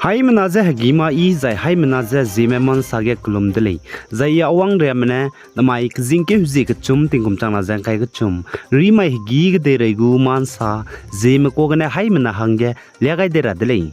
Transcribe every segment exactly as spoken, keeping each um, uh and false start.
Haimena je hegî ma yi zai haimena je Zeme ma nsa ge kelum de lei. Zai i awang riamme ne, namai kezingkeu hezie kechum tingkum changna ze ngkai kechum, rimai hegî kedeirei gu ma nsa, Zeme kuâ gene haimena hangge lia gai dei ra de lei.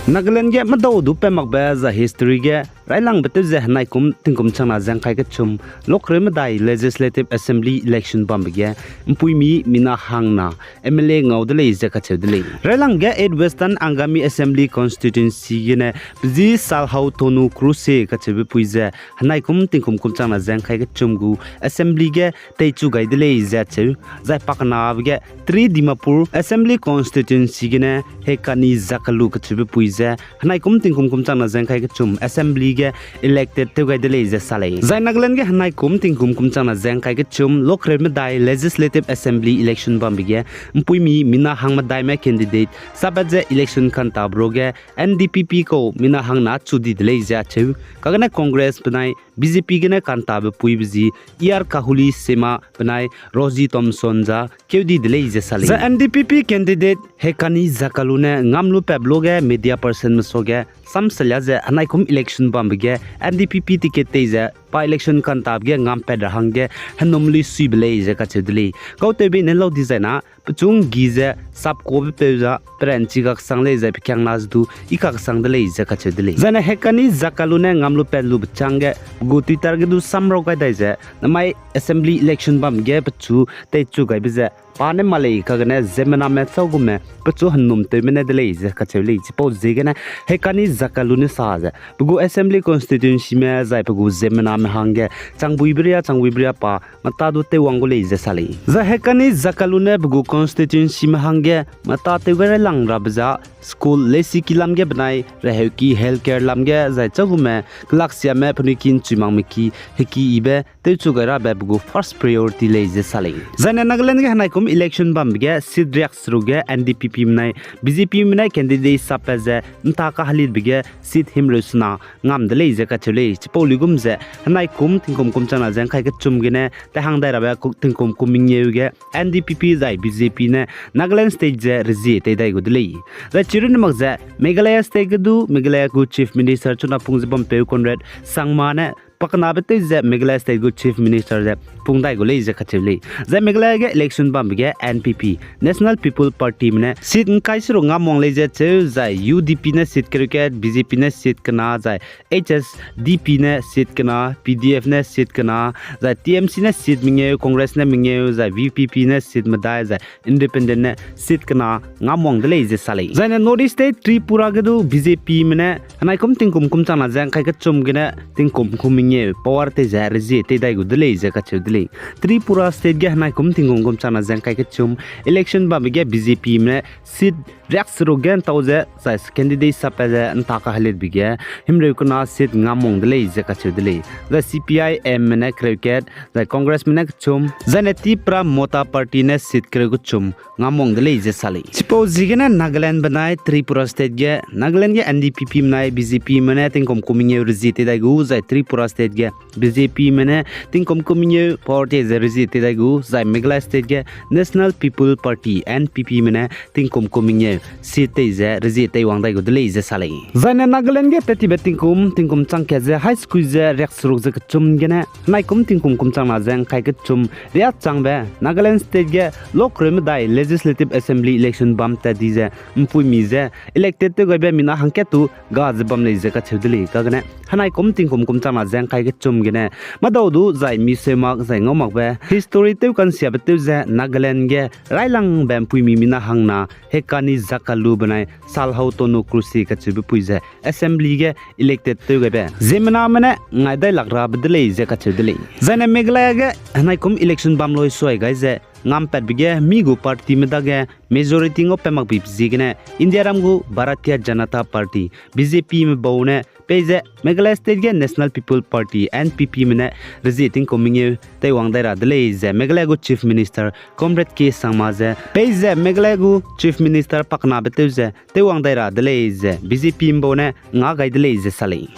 Nagaland ge medau du pat makbe zai history ge railangbe tew ze henai kum tingkum changna ze ngkai kechum, lokreu medai Legislative Assembly election bambe ge, mpuimi mina hangna M L A ngau de lei ze kacheu de lei. Railang ge eight Western Angami Assembly Constituency gene, pezi Salhau Tonu Kruse kacheube pui ze, henai kum tingkum kum changna ze ngkai kechum gu Assembly ge teichu gai de lei ze cheu, zai pakenabe ge Tri Dimapur Assembly Constituency gene Hekani Zakalu kacheube pui ze, henai kum tingkum kum changna ze ngkai kechum Assembly ge elected tew gai de lei ze sa lei. Zai Nagaland ge henai kum tingkum kum changna ze ngkai kechum lokreu medai Legislative Assembly election bambe ge, mpuimi mina hang medaime candidate sapat ze election kantabe ruage N D P P kau mina hangna chu di de lei ze acheu. Kagene Congress benai B J P gene kantabe puibe zi E R Kahuli Sema benai Rosie Thomson za keu di de lei ze sa lei. Zai N D P P candidate Hekani Zakalu ne ngam lu pep luge media personme suage samsalia ze henai kum election bambe ge N D P P ticket tei ze pa election kantabe ge ngam pat ra hangge henum lui suibe lei ze kacheu de lei. Kautewbe ne lau dizai na, pechu nggi ze sapkuabe peu za peranchi kaksang lei zai pekiangna ze du i kaksang de lei ze kacheu de lei. Zai ne Hekani Zakalu ne ngam lu pat lube changge pe gu Twitter ge du samrau gai dai ze, namai Assembly election bam ge pechu teichu gaibe ze pa ne ma lei kagene ziemmename chau gume pechu henum tewme ne de lei ze kacheu lei. Chipau ziegene Hekani Zakalu ne sa ze, pe gu Assembly Constituencyme zai pe gu ziemmename hangge changbuibe ria changbuibe ria pa meta du teiwang gu lei ze sa lei. Zai Hekani Zakalu ne pe gu Constituencyme hangge meta tew gai railang rabe za, school, lesiki lam ge benai reheuki, healthcare lam ge zai chau gume kelaksiame penui ki nchuimangme ki heki yibe tewchu gai rabe pe gu first priority lei ze sa lei. Zai ne Nagaland ge henai kum election bambe ge seat riakseruk ge N D P P menai B J P menai candidate sapat ze nta kahelitbe ge seat himreu sena ngam de lei ze kacheu lei. Chipau luigum ze henai kum tingkum kum changna ze ngkai kechum gene tehang dai rabe ku-, tingkum kum mengeu ge N D P P zai B J P ne Nagaland State ze rezie tei dai gu de lei. Zai chirunne mak ze Meghalaya State ge du Meghalaya gu Chief Minister chuna pung ze bampeu Conrad Sangma ne pakenabe tew ze Meghalaya State gu Chief Minister ze pung dai gu lei ze kacheu lei. Zai Meghalaya ge election bambe ge N P P, National People Partyme ne seat ngkai seruk ngam wang lei ze cheu, zai U D P ne seat kereu kat, B J P ne seat kena, zai H S D P ne seat kena, P D F ne seat kena, zai T M C ne seat mengeu, Congress ne mengeu, zai V P P ne seat medai, zai Independent ne seat kena ngam wang de lei ze sa lei. Zai ne North East State Tripura ge du B J Pme ne henai kum tingkum kum changna ze ngkai kechum gene tingkum kum mengeu power tei ze rezie tei dai gu de lei ze kacheu de lei. Tripura State ge henai kum tingkum kum changna ze ngkai kechum election bambe ge B J Pme ne seat riakseruk ge ntau ze, zai candidate sapat ze nta kahelitbe ge himreu kena seat ngam wang de lei ze kacheu de lei. Zai C P I M me ne kereu kat, zai Congressme ne kechum, zai ne Tipra Motha Party ne seat kereu kechum ngam wang de lei ze sa lei. Chipau ziegene Nagaland benai Tripura State ge, Nagaland ge N D P P menai B J Pme ne tingkum kum mengeu rezie tei dai gu, zai Tripura State ge B J Pme ne tingkum kum mengeu power tei ze rezie tei dai gu, zai Meghalaya State ge National People Party, N P Pme ne tingkum kum mengeu seat tei ze rezie teiwang dai gu de lei ze sa lei. Zai ne Nagaland ge tat tibe tingkum, tingkum chang kat ze hai sekui ze riakseruk ze kechum gene henai kum tingkum kum changna ze ngkai kechum riachangbe Nagaland State ge lokreu medai Legislative Assembly election bam tat di ze mpuimi ze elected tew gaibe mina hangkat tu ga ze bam lei ze kacheu de lei. Kagene henai kum tingkum kum changna ze ngkai kechum gene madau du zai mi seu mak zai ngau makbe history tew kansiabe tew ze Nagaland ge railangbe mpuimi mina hangna Hekani Zakalu benai Salhau Tonu Kruse kacheube pui ze Assembly ge elected tew gaibe ziemmename ne ngai dai lak rabe de lei ze kacheu de lei. Zai ne Meghalaya ge henai kum election bam loi suai gai ze ngam patbe ge mi gu partyme dage majority ngau pat makbe ziegene Indiaram gu Bharatiya Janata Party, B J Pme bau ne peize Meghalaya State ge National People Party, N P Pme ne rezie tingkum mengeu teiwang dai ra de lei ze Meghalaya gu Chief Minister Conrad K Sangma ze peize Meghalaya gu Chief Minister pakenabe tew ze teiwang dai ra de lei ze B J Pme bau ne nga gai de lei ze sa lei.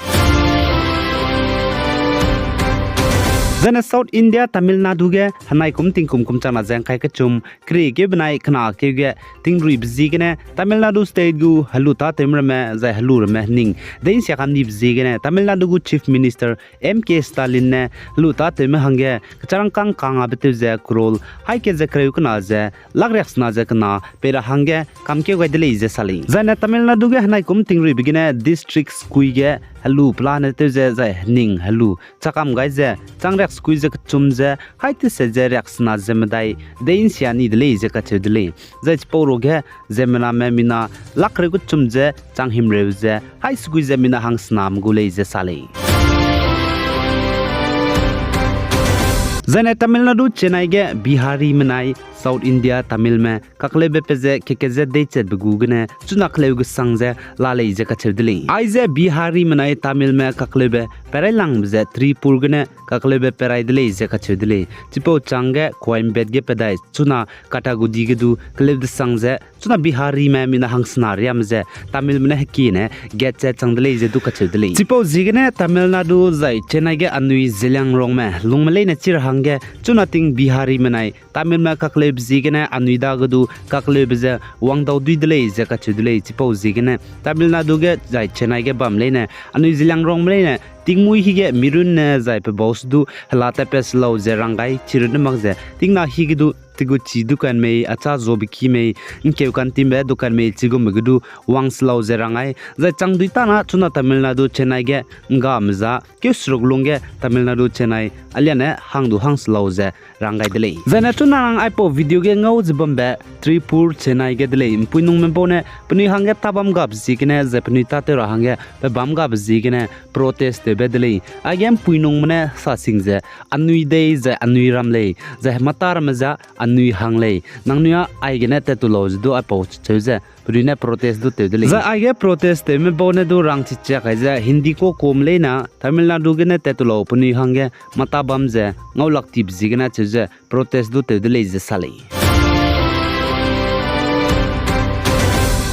Zaine South India Tamil Nadu ge henai kum tingkum kum changna ze ngkai kechum keriekeu benai kena keu ge tingruibe ziegene Tamil Nadu State gu helu tâtewme ramme zai helu ramme hening deinsia kam dibe ziegene Tamil Nadu gu Chief Minister M K Stalin ne helu tâtewme hangge kecharangkâng kangabe tew ze crore haî kat ze kereu kena ze lakh riaksena ze kena pei ra hangge kamkeu gai de lei ze sa lei. Zaine Tamil Nadu ge henai kum tingruibe gene district sekui ge helu pelane tew ze zai hening helu chakam gai ze chang riaksekui ze kechum ze haî teset ze riaksena ze medai deinsia ni de lei ze kacheu de lei. Zai chipau ruage ziemmename mina lakh reu kechum ze chang himreu ze haî sekui ze mina hangsename gu lei ze sa lei. Zaine Tamil Nadu Chennai ge Biharime nai South India Tamilme kakleube pe ze keke ze deichatbe gu gene chuna keleu gesang ze la lei ze kacheu de lei. Aize Biharime nai Tamilme kakleube perailangbe ze Tripur gene kakleube perai de lei ze kacheu de lei. Chipau chângge Coimbatore ge pedai chuna Kathagodi ge du keleu desang ze chuna Biharime mina hangsena riame ze Tamilme ne hekiene gat ze chang de lei ze du kacheu de lei. Chipau ziegene Tamil Nadu zai Chennai ge anui Zeliangrongme lungme leine chi ra hangge chuna ting Biharime nai Tamilme kakleube ziegene anui dage du kakleube ze wangdau dui de lei ze kacheu de lei. Chipau ziegene Tamil Nadu ge zai Chennai ge bam leine anui Zeliangrongme leine tingmuî hige mirunne zai pe bau se du hela tatpat se lau ze rang gai chirunne mak ze tingna hige du tegu chi dukan mei, acha zobe ki mei, ngkeu kantinbe dukan mei chigumbe ge du wang se lau ze rang gai. Zai chang dui tana chuna Tamil Nadu Chennai ge nggame za keu seruk lungge Tamil Nadu Chennai aliane hang du hang se lau ze rang gai de lei. Zaine chuna nang aipau video ge ngau ze bambe Tripur Chennai ge de lei. Mpuinungme bau ne penui hangge tâ bam gabe ziegene zai penui tâtew ra hangge pe bam gabe ziegene protest tewbe de lei. Aige mpuinungme ne sa sing ze anui dei zai anui ram lei, zai hemata ramme ze anui hang lei. Nangnui â aigene tattu lau ze du aipau cheu ze penui ne protest du tew de lei. Zai aige protest tewme bau ne du rang chichiak kai ze Hindi kuakame leine Tamil Nadu gene tattu lau penui hangge mata bam ze ngaulak tibe ziegene cheu ze protest du tew de lei ze sa lei.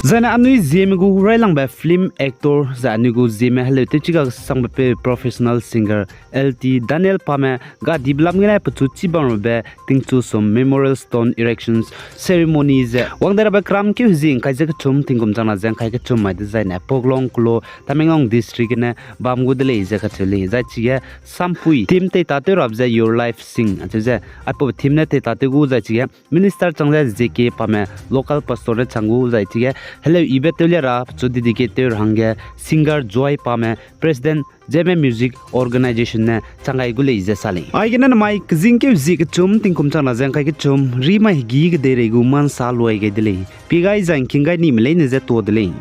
Zaine anui Zeme gu railangbe film actor zai anui gu Zeme heleu tewchiga sangbe peu professional singer L T Daniel Pame gadibe lam gene pechu chî bamrabe tingchu sum Memorial Stone Erection Ceremony ze wang de rabe kramkeu hezie ngkai ze kechum tingkum changna ze ngkai kechum mai dezaine Poklong Kulo Tamenglong District gene bam gu de lei ze kacheu lei. Zai chige sampui theme tei tatew rabe ze Your Life Sing acheu ze aipau theme ne tei tatew gu zai chige minister chang ze J K Pame local pastor ne chang gu zai chige heleu yibe tewlia ra pechu dedicate tew ra hangge singer Joy Pame president Zeme Music Organisation ne chang gai gu lei ze sa lei. Aigene namai kezingkeu zie kechum tingkum changna ze ngkai kechum rimai hegî kedeirei gu mansa luai gai de lei. Pie gai zai ngking gai nime leine ze tuâ de lei.